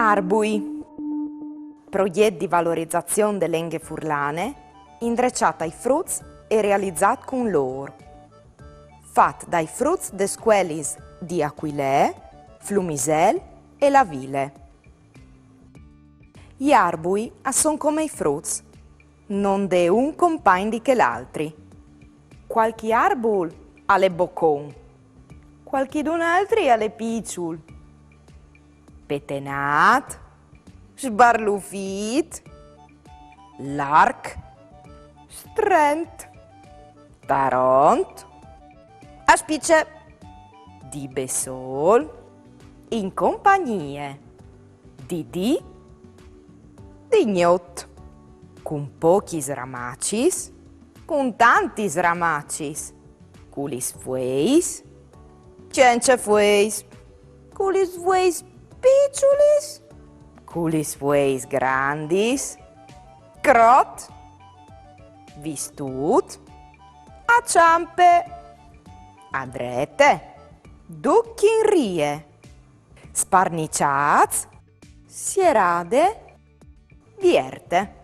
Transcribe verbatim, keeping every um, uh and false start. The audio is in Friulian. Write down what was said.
Arbui. Progjet di valorizazion de lenghe furlane, indreçât ai fruts e realizât cun lôr. Fat dai fruts des scuelis di Aquilee, Flumisel e La Vile. I arbui a son come i fruts, no 'nd è un compagn di chel altri. Cualchi arbul al è bocon, cualchidun altri al è piçul, petenât, sbarlufît, larc, strent, taront, a spice, di bessôl, in compagnie, di dì, di gnot, cun pochis ramacis, cun tantis ramacis, cu lis fueis, cence fueis, cu lis fueis piçulis, cu lis fueis grandis, crot, vistût, a çampe, a drete, ducj in rie, sparniçâts, sierade, vierte.